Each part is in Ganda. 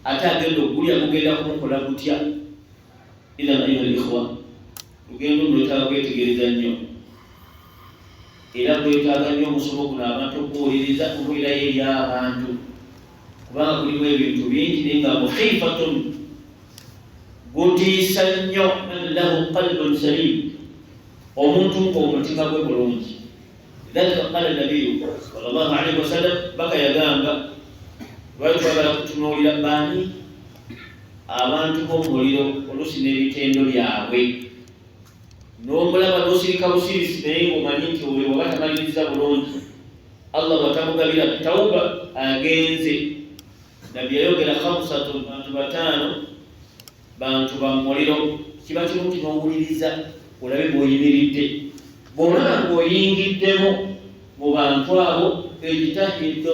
Ate agenda okugulya gugenda kumukola gutya? Idhan ayuha likhwa, lugendo lwetaaga kwetegereza nnyo, era gwetaaga nnyo omusomo guno abantu okuwuliriza, okuwulirayo eri abantu, kubanga gulimu ebintu bingi, naye nga mukhifatun, gutiisa nnyo. Man lahu qalbun salim, omuntu ng'omutima gwe mulungi. Lidhalika qala nabiyu sallallahu alaihi wasallam, baka yagamba, lwali twagala kutunuulira baani abantu b'omuliro, oluusi n'ebitendo byabwe, n'omulaba n'osirika busirisi, naye ng'omanyi nti oyo waba tamaliriza bulungi, Allah bwatamugabira tawuba, agenze. Nabbi yayogera khamsatun, bantu bataano, bantu ba muliro. Kiba kirungi n'owuliriza olabe bw'oyimiridde. Bw'olaba ng'oyingiddemu mu bantu abo, ejtahid,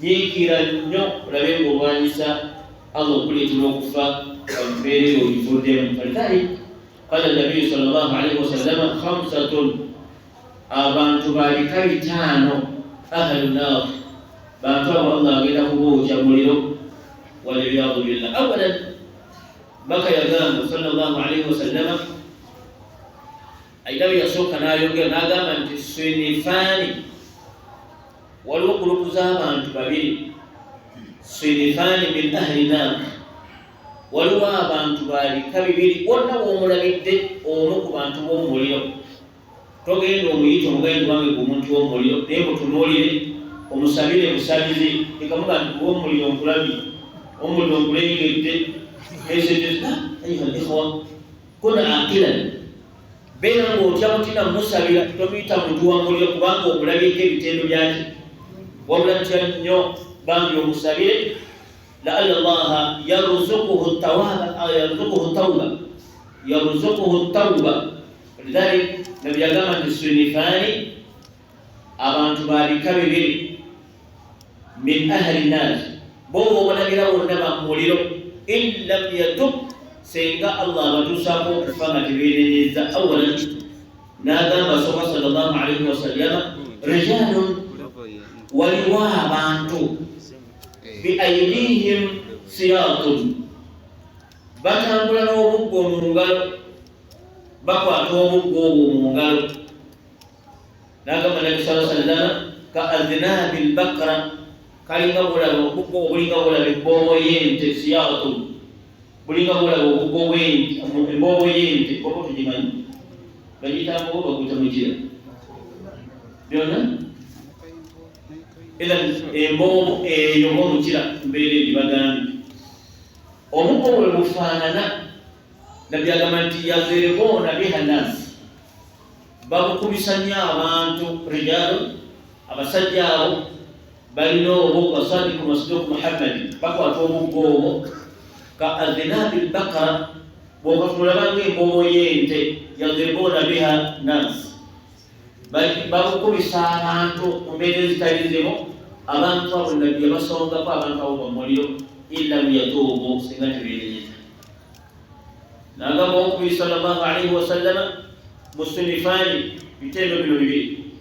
nyiikira nnyo olabe ng'olwanyisa Allah okuleetera okufa embeera eyo ogivuddemu. Falidhalik qala nabiyu sallallahu alaihi wasallama khamsatun, abantu ba bika bitaano, ahlu nar, bantu abo Allah agenda kubookya muliro, waliyadu billah. Awalan, baka yagamba sallallahu alaihi wasallama, ayina bye yasooka n'ayogera n'agamba nti sinifaani, waliwo gulupu z'abantu babiri, sinifaani min ahli nar, waliwo abantu ba bika bibiri. Wonna w'omulabidde omu ku bantu b'omuliro, togenda omuyita omugayi wange ku muntu w'omuliro, naye mutunuulire, omusabire busabizi, ekamuga nti kuw'omuliro nkulabye, omuliro nkulengedde. Ayuha likhwa, kun aqilan, beera ng'otya mutina musabira, tomuyita muntu wa muliro kubanga omulabyeko ebitendo byaki, wabula ntya nnyo bambi omusabire, laalla llaha yarzukuhu tawaba, yarzukuhu tauba, yarzukuhu tauba. Lidhalik Nabi yagamba nti sinifaani, abantu ba bika bibiri, min ahli nar, bo bobalabira bonna ba muliro, in lam yatub, senga Allah abatuusaako okufa nga tebeenenyeza. Awalan, n'agamba soka sallallahu alaihi wasallama, rijalun, waliwo abantu, biaidihim siyatun, batambula n'obuggo mu ngalo, bakwata obuggo obwo mu ngalo. N'agamba Nabi saa sallama, ka adhnabi lbakara, kalinga bulaba obuggo obulinga bulaba emboobo y'ente, siyatun, bulinga bulaba obuggo bw'ente, emboobo y'ente. Oba tugimanyi, bagiyita mbobo, baguyita mukira, byonna. Idhan emboobo eyo oba omukira, mbeera eri bagambye omuggo bwe bufaanana. Nabbi agamba nti yadhiribuuna biha nasi, babukubisa nnyo abantu. Rijalu, abasajja abo balina obwo, basadiku masduku Muhammadi, bakwata omuggo obwo ka adhinabi lbakara, bwokatulaba ngaemboobo y'ente, yadhiribuuna biha nasi, babukubisa abantu mu mbeera ezitali zimu. Abantu abo Nabbi yabasongako, abantu abo bamuliro, in lam yatuubu, singa tebeerenyeza. Nagamba owokubiri sallallahu alaihi wasallama, musunifani, bitendo bino bibiri.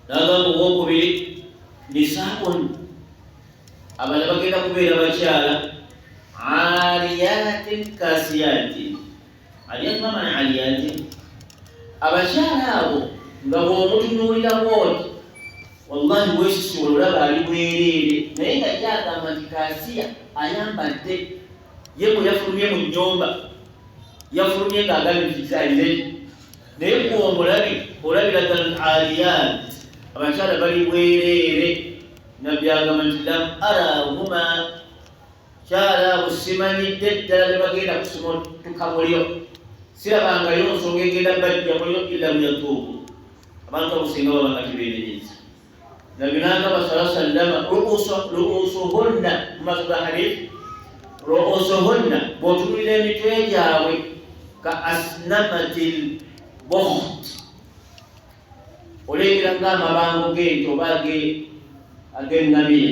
Nagamba owokubiri, nisaun, abala bagenda kubeera bakyala, ariyatin kasiyatin. Aliyat mamana aliyatin, abakyala abo nga bw'omutunuulira bwoti, wallahi weesisiwula, olaba ali bwereere, naye nga gyagamba nti kasiya, ayambadde. Ye bwe yafulumye mu nnyumba, yafulumye ng'agambye nti kizaalize, naye gwe omulabi olabira ddala aliyat, abakyala bali bwereere. Nabbi agamba nti lam arahuma, kyala abo simanyidde ddala tebagenda kusimutuka muliro, sirabangayo nsonga egenda bajja muliro, illa muyatuubu, abantu abo singa baba nga tebeenenyeza. Nabbi n'agamba sala sallama, ruusuhunna, mu maaso ga hadith, ruusuhunna, bw'otunulira emitwe gyabwe, ka asnamatil bukht, olengera ng'amabango g'ente oba ag'eŋŋamiya.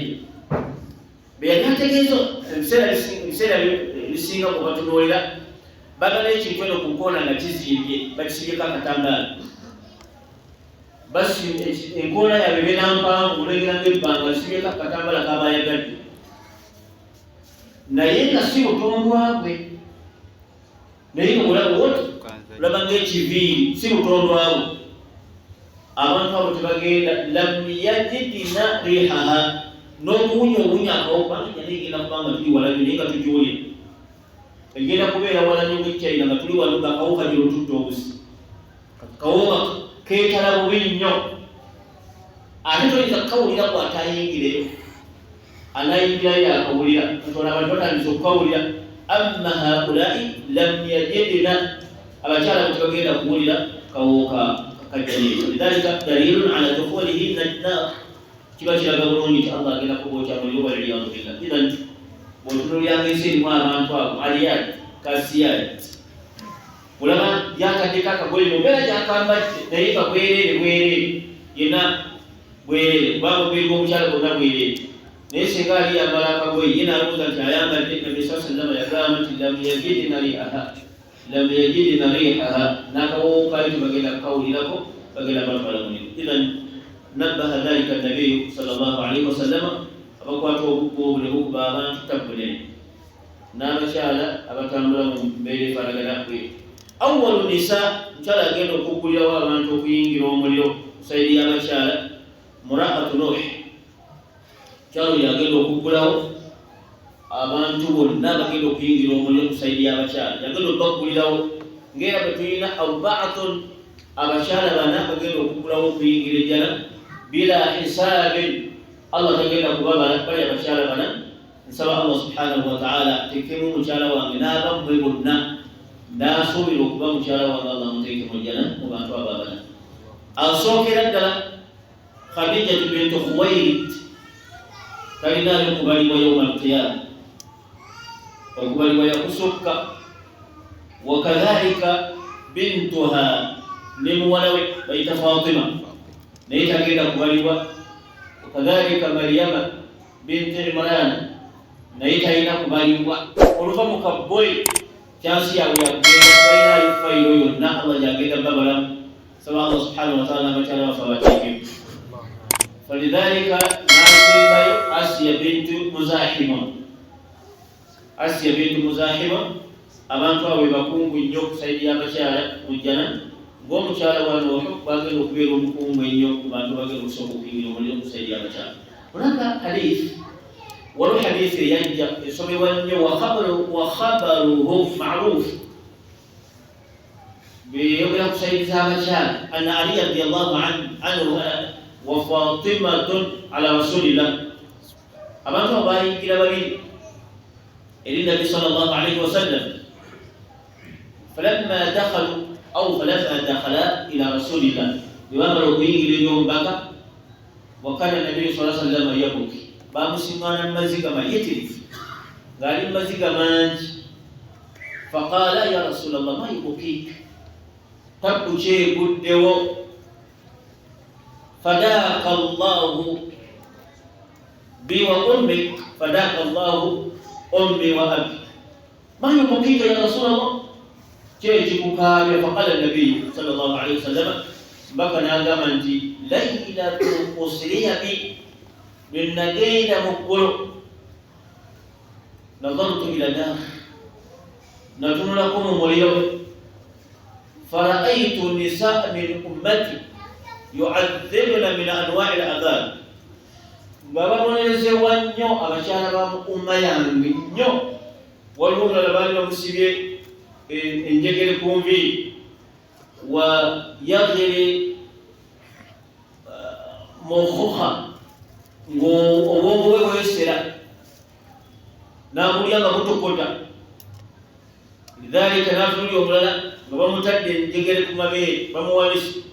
Bwe yali ategeeza, ebiseera ebisinga bwe batunuulira, baba n'ekintu eno ku nkoona nga kizimbye, bakisibyeko akatambaala, enkoona yaabwe ebeera mpanvu, olengera ng'ebbanga, lisibyeko akatambaala kabayagadde. Naye nga si butondwa bwe, naye nga olaba woti olaba ng'ekiviiri, si butondwa bwe. Abantu abo tebagenda, lam yajidina rihaha, n'okuwunya obuwunya akawo, kubanga ejjana egenda kubanga tuli wala nnyo, naye nga tugiwulira. Egenda kubeera wala nnyo ng'Echina, nga tuli wano nga akawuka gye lutudde obusi, kawuka keetala bubi nnyo, ate toyinza kukawulira bw'atayingireyo. Anayingirayo yakawulira. Katonda abantu batandise okukawulira. Amma haulai lam yajidna, abakyala bwe tebagenda kuwulira kawuka kajjana. Lidhalika dalilun ala dukhulihinna nar, kiba kiraga bulungi nti Allah agenda kubookya muliro, waliyadu billah. Idhan bw'otunuuliranga ensi erimu abantu abo aliyat kasiyat, olaba yataddeko akagoye mu mbeera gyakambadde, naye nga bwereere bwereere, yenna bwereere, kubanga omubiri gw'omukyala gwonna bwereere. Naye singa ali yambala akagoye, ye nalowooza nti ayambadde. Nabbi sa sallama yagamba nti lam yajidna rihaha, lam yajidna rihaha, n'akawoowo kayo tebagenda kukawulirako, bagenda batwala muliro. Idhan nabbaha dhalika nabiyu sallallahu alaihi wasallama. Abakwata obuggo obwo ne bukuba abantu tabbunene, n'abakyala abatambula mu mbeera efaanagana bwe. Awalu nisa, mukyala agenda okuggulirawo abantu okuyingira omuliro side y'abakyala, muraatu Nuh. Mukyala oyo agenda okuggulawo abantu bonna bagenda okuyingira omuliro ku side y'abakyala, yagenda okubaggulirawo. Ngaera bwe tulina arbaatun, abakyala bana bagenda okuggulawo okuyingira ejjana bila hisaabin, Allah tagenda kubabala, bali abakyala bana. Nsaba Allah subhanahu wataala ateekemu mukyala wange n'abammwe bonna, n'asuubira okuba mukyala wange, Allah muteeke mu jjana mu bantu abo abana. Asookera ddala Khadijatu bintu Khuwailid, talinaayo kubalibwa yauma alqiyama, okubalibwa yakusukka. Wakadhalika bintuha, ne muwala we bayita Fatima, naye tagenda kubalibwa. Wakadhalika Maryama bintu Imran, naye talina kubalibwa. Oluva mu kabboyi, chance yaabwe yakugenda, talinayo fayiro yonna Allah gyagenda babalamu. Saba Allah subhanahu wataala abakyala baffe abateekemu. Falidhalika nasembayo Asiya bintu Muzahima, Asiya bintu Muzahima. Abantu abo bebakungu nnyo ku side y'abakyala mu jjana, ng'omukyala wa Nuhu bagenda okubeera omukungu ennyo ku bantu bagenda okusooka okuyingira omuliro ku side y'abakyala. Hunaka hadith, waliwo hadith eyajja esomebwa nnyo, wa khabaruhu maruf, beyogera ku side z'abakyala, anna Ali radiallahu anhu wa Fatimatun ala rasulillah. Abantu abo bayingira babiri eri Nabbi sallallahu alaihi wasallam. Falamma dakhalu au falamma dakhala ila rasulillah, bwe bamala okuyingira eri omubaka, wakana nabiyu sa sallama yabuki, bamusiŋŋaana mu maziga mayitirivu, ng'ali mu maziga mangi. Faqala ya rasulallah, ma yubukik, tabbu kyeguddewo? Fadaka llahu bi wa ummik, fadaka llahu ummi wa abi, ma yubukika ya rasulallah, kyekikukaabya? Faqala nabiyu sallallahu alaihi wasallama, mbaka n'agamba nti lailatu usriya bi, lwe nagenda mu ggulu, nazartu ila nar, natunulako mu muliro, faraaitu nisa min ummati yuadhibna min anwai ladhab, nga babonerezebwa nnyo abakyala ba mu umma yange nnyo. Waliwo omulala baali bamusibye enjegere ku nviiri, wa yagiri mukhuha, ng'obwongo bwe bwesera n'abulya nga butokota. Lidhalika n'atunulya omulala nga bamutadde enjegere ku mabeere, bamuwanise,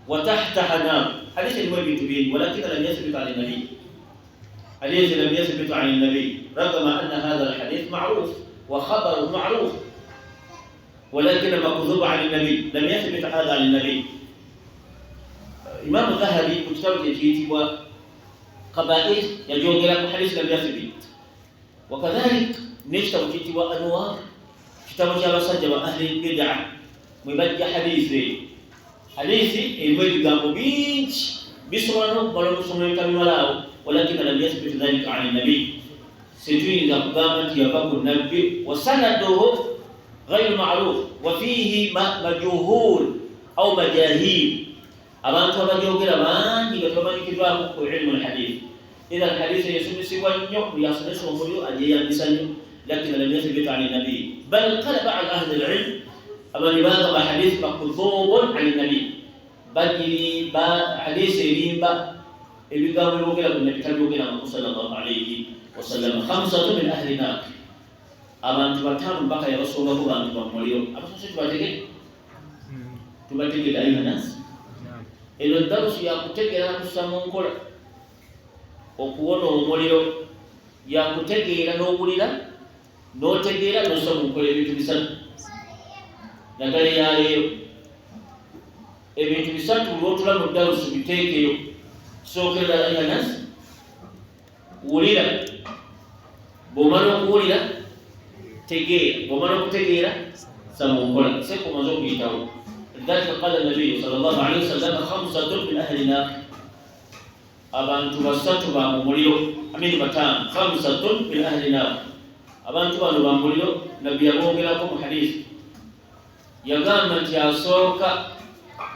wa tahtaha nar. Hadisi erimu ebintu bingi, walakina lam yathbit ani nabiy, hadisi lam yathbit ani nabiy, ragama anna hadha alhadith maruf wa khabaruhu maruf, walakina makdhubu ani nabiy, lam yathbit hadha ani nabiy. Imamu Dhahabi mu kitabo kye kiyitibwa Kabair yajogera ku hadisi lam yathbit. Wakadhalik n'ekitabo kiyitibwa Anwar, kitabo ky'abasajja ba ahli bida, mwe bajja hadisi eyo. Hadisi erimu ebigambo bingi, bisobola n'okumala omusoma ebitabimalaawo, walakina lam yathbit dhalika ani nabiy. Situyinza kugamba nti yava ku nabbi. Wasanaduhu ghairu maruf wa fihi majuhul au majahil, abantu abajogera bangi nga tebamanyikiddwako ku ilmu lhadith. Idhan hadisi yesomesebwa nnyo, buli asomesa omuliro agyeyambisa nnyo, lakini lam yathbit ani nabii, bal qala badu ahli lilm, abandi bagamba hadith makdhubun ani nabii, bagiri hadisi erimba ebigambo byogera ku nabbi tabyogerangako sallallahu alaihi wasallam. Khamsatu min ahli nar, abantu bataano mbaka yabasongako bantu bamuliro. Abasose tubategedde, tubategedde ayuha nas. Eno darusu yakutegeera nakussa mu nkola okuwona omuliro, yakutegeera n'owulira n'otegeera n'ossa mu nkola ebintu bisatu naddala eyaleero. Ebintu bisatu lwotula mu darusu biteekeyo. Sookera ayuha nas, wulira. Bw'omala okuwulira tegeera, bw'omala okutegeera sa mu nkola. Seka omaze okuyitawo. Lidhalika qala nabiyu sallallahu alaihi wasallam khamsatun min ahli nar, abantu basatu ba mu muliro, amini bataano, khamsatun min ahli nar, abantu bano ba muliro. Nabbi yabongerako mu hadisi, yagamba nti asooka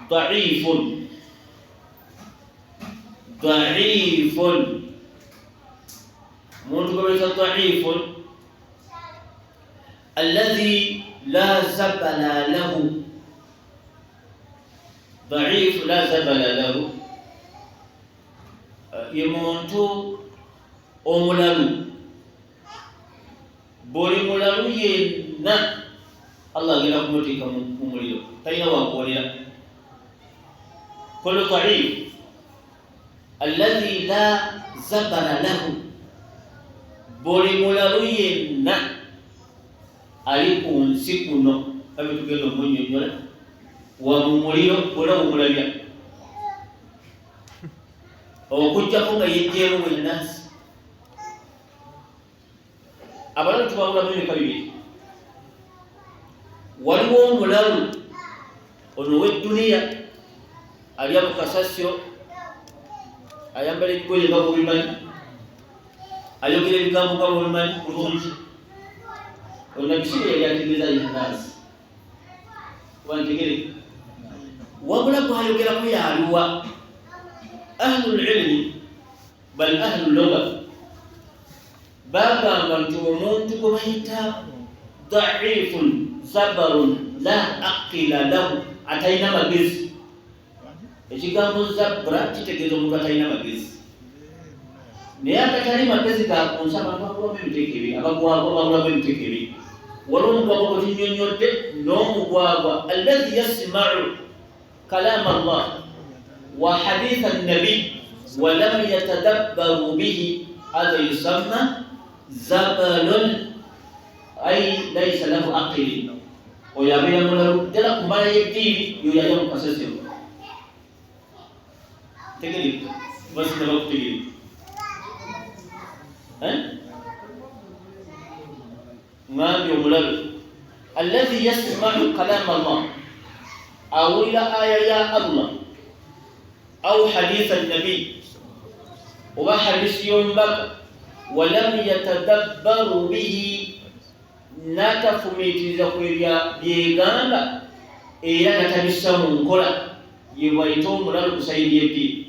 daifun, daifun, muntu gwe bayita daifun alladhi la zabala lahu, daifu la zabala lahu, ye muntu omulalu. Buli mulalu yenna Allah agenda kumuteeka mu muliro, talina wakuwolera. Kullu daif alladhi la zabala lahu, buli mulalu yenna ali ku nsi kuno abe tugenda omunyonyola wa mu muliro bwona bumulabya okujjako nga yejjeemu bwenansi. Abalalu tubawulamu ebika bibiri. Waliwo omulalu ono ow'edduniya alya mu kasasiro, ayambala ebigoye nga bwobimanyi, ayogera ebigambo nga bwobimanyi bulungi. Onabisiri yali ategeeza yenansi wantegereka, wabula gwayogerako yaluwa. Ahlul ilmi bal ahlu lugha bagamba nti omuntu gwe bayita daifun zabarun la aqila lahu, atalina magezi. Ekigambo zabra kitegeeza omuntu atalina magezi, naye agatali magezi ga ku nsi. Abantu bagulamu ebiteeko ebiri, abagwagwa bagulamu ebiteeko ebiri. Waliwo omugwagwa gwe tunnyonnyodde n'omugwagwa alladhi yasmau kalama Allah wa haditha nabi wa lam yatadabbaru bihi, hadha yusamma zabalun ay laysa lahu aqili. Oyo abeera mulalu ddala ku mbala y'eddiini, yoyo alya mu kasasiro. Tegereka basinaba kutegereka ŋambye omulalu alladhi yasmau kalama Allah, awulira aya ya Allah au haditha nabi oba hadisi y'omubaka, walam yatadabbaru bihi, n'atafumiitiriza ku ebya byegamba era natabissa mu nkola, ye bwayita omulalu ku sayidi y'eddiini.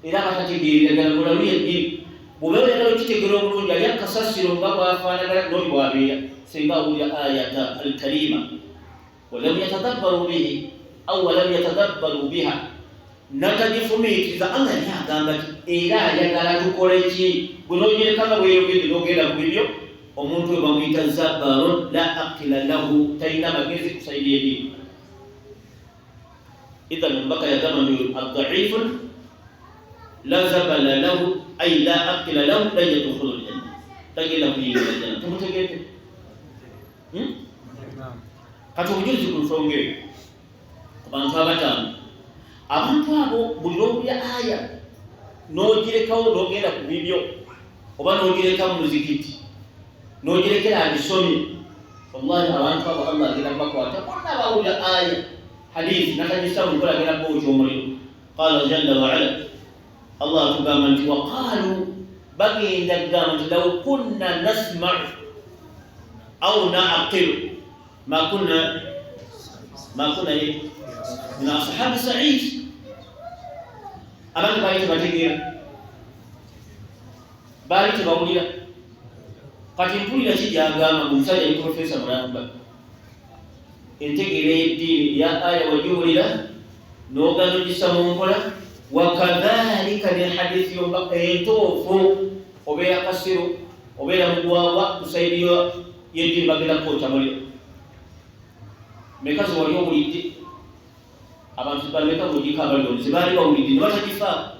Era abatategeerera ddala mulalu y'eddiini, bw'obeera oyagala okitegeera obulungi, ali akasasiro nga bw'afaanagana n'oli bw'abeera singa awulira ayata alkarima walam yatadabbaru bihi au walam yatadabbaru biha, natagifumiitiriza. Allah yali agamba ki era ayagala tukole ki? Bwe n'ogereka nga bweyogedde n'ogenda ku bibyo, omuntu we bamuyita zabarun la aqila lahu, talina magezi ku sayidi y'eddiini. Idhan omubaka yagamba nti addaifun la zabala lahu ay la aqila lahu lan yadkhulu ljanna, tagenda kuyingira janna. Tumutegedde? Kati obujulizi ku nsonga eyo ku bantu abataano, abantu abo buli lwowulira aya n'ogirekawo n'ogenda ku bibyo oba n'ogireka mu muzikiti n'ogirekera agisomye, wallahi abantu abo Allah agenda kubakwata bonna. Abawulira aya hadisi natagisa mu nkola agenda kubookya omuliro. Qala jalla waala, Allah atugamba nti waqaalu Bagenda kugamba nti law kunna nasmau au naaqilu ma kunna min ashabi sa'id. Abantu baali tebategeera, baali tebawulira. Kati mpulira ki gyagamba ngu omusajja ali profesa mulamba, entegeera ey'eddiini ya aya wagiwulira n'ogaana ogissa mu nkola. Wakadhalika ne hadithi yomba entuufu, obeera kasiru, obeera mugwagwa ku sayidi y'eddiini, bagenda kukwokya muliro. Meka ze wali owulidde? Abantu bameka mugiko abali ze baali bawulidde ne batagifaako?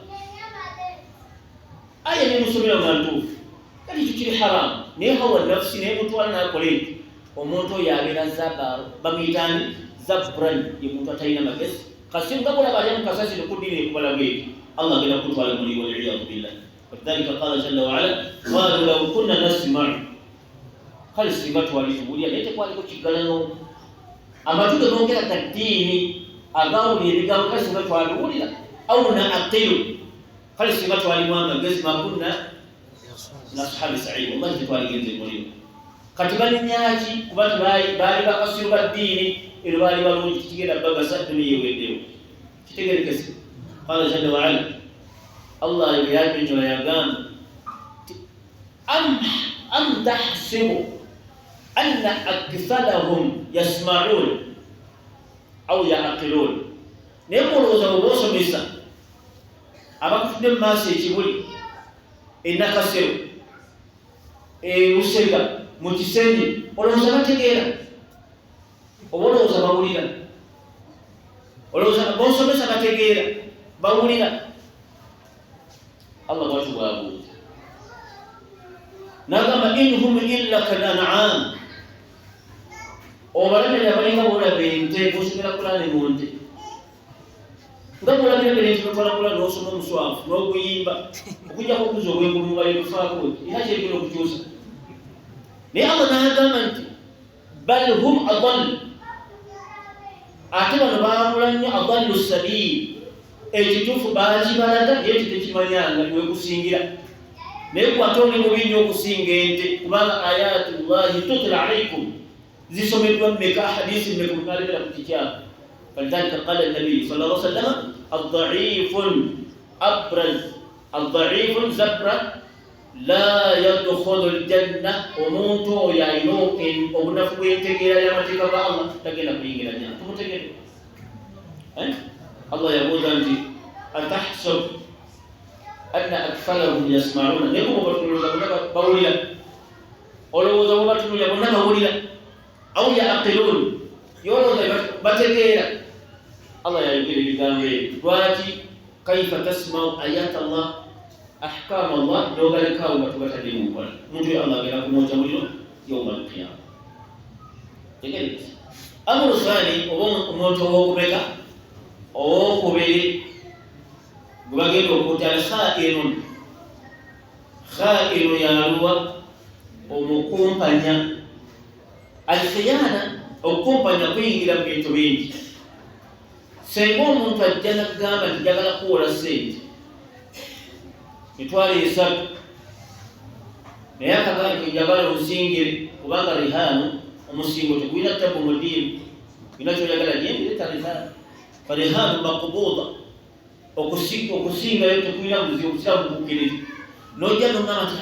Aya nemusomera nga ntuufu, kati ekyo kiri haramu, naye hawa nafsi naye mutwala nakola ekyo. Omuntu oyo abeera zabaaro, bamuyitaani zabran, ye muntu atalina magezi, kasiru nga bulaba alya mu kasasiro ku ddiini ekubala bweti. Allah agenda kukutwala muli, waliyadu billah. Walidhalika qala jalla waala, qalu law kunna nasmau, kale singa twali tuwulira, naye tekwaliko kiggalano. Amatu ge boogera ga ddiini agawulira ebigambo, kale singa twaliwulira, au naaqilu, kale singa twalimu amagezi, makunna nashabi said, wallahi tetwaligenze muliro. Kati banenyaki? Kuba baali bakasiru ba ddiini, ero baali balungi, tikigenda bagasa, duniya eweddewo. Kitegerekese. Qala jalla waala, Allah yanyonyola yagamba, am tahsibu anna aktharahum yasma'un au yaqilun. Naye mulowooza bwe boosomesa abakutudde mu maaso ekibuli enakasero ebusega mu kisenyi, olowooza bategeera oba olowooza bawulira? Olowooza bosomesa bategeera, bawulira? Allah bwati bwabuuza nagamba, in hum illa kal an'am, obalabira balinga bolaba ente, bosomera Kulani mu nte, nga bolabira bere nti batwala Kulani n'osoma omuswafu n'oguyimba, okujjako okuza obwengulu mubayebufaako era kyegenda okukyusa. Naye Allah n'agamba nti bal hum adall, ate bano baabula nnyo, adallu sabiil. Ekituufu baakibalaga naye tetekimanyanga wekusingira, naye kwate oli mubi nnyo okusinga ente, kubanga ayatullahi tutla alaikum zisomeddwa mmeka, hadisi mmeka, munalemera ku kikyamu. Falidhalika qala nabiyu sal llah sallama, addaifun abraz addaifun zabra la yadkhulu ljanna. Omuntu oyo alina obunafu bw'entegeera y'amateeka ga Allah tagenda kuyingira janna. Tumutegere. Allah yabuuza nti atahsab anna aktharahum yasmauna, naye kuba batunuulira bonna bawulira? Olowooza bwebatunuulira bonna bawulira? Au yaqilun, yolowooza bategeera? Allah yayogera ebigambo ebyo. Lwaki? Kaifa tasmau ayat Allah, ahkam Allah, nogalekaawo nga tubatadde mu nkola? Omuntu oyo Allah agenda kumwokya muliro yauma alqiyama. Tegereza amuru thani, oba omuntu owokumeka, owokubiri gwe bagenda okutta, al khainun. Khainu yaluwa? Omukumpanya. Alkhiyana, okukumpanya kuyingira mu bintu bingi. Senga omuntu ajja nagamba nti njagala kuwola sente 300,000, naye akagamba nti njagala onsingire, kubanga rihanu omusingo tegulina tabu mu ddiini, olina kyoyagala gyendireta rihanu, farihanu makubuda, okusingayo tekulina buzibu, obusiraamu bukukkiriza. Nojja nogamba nti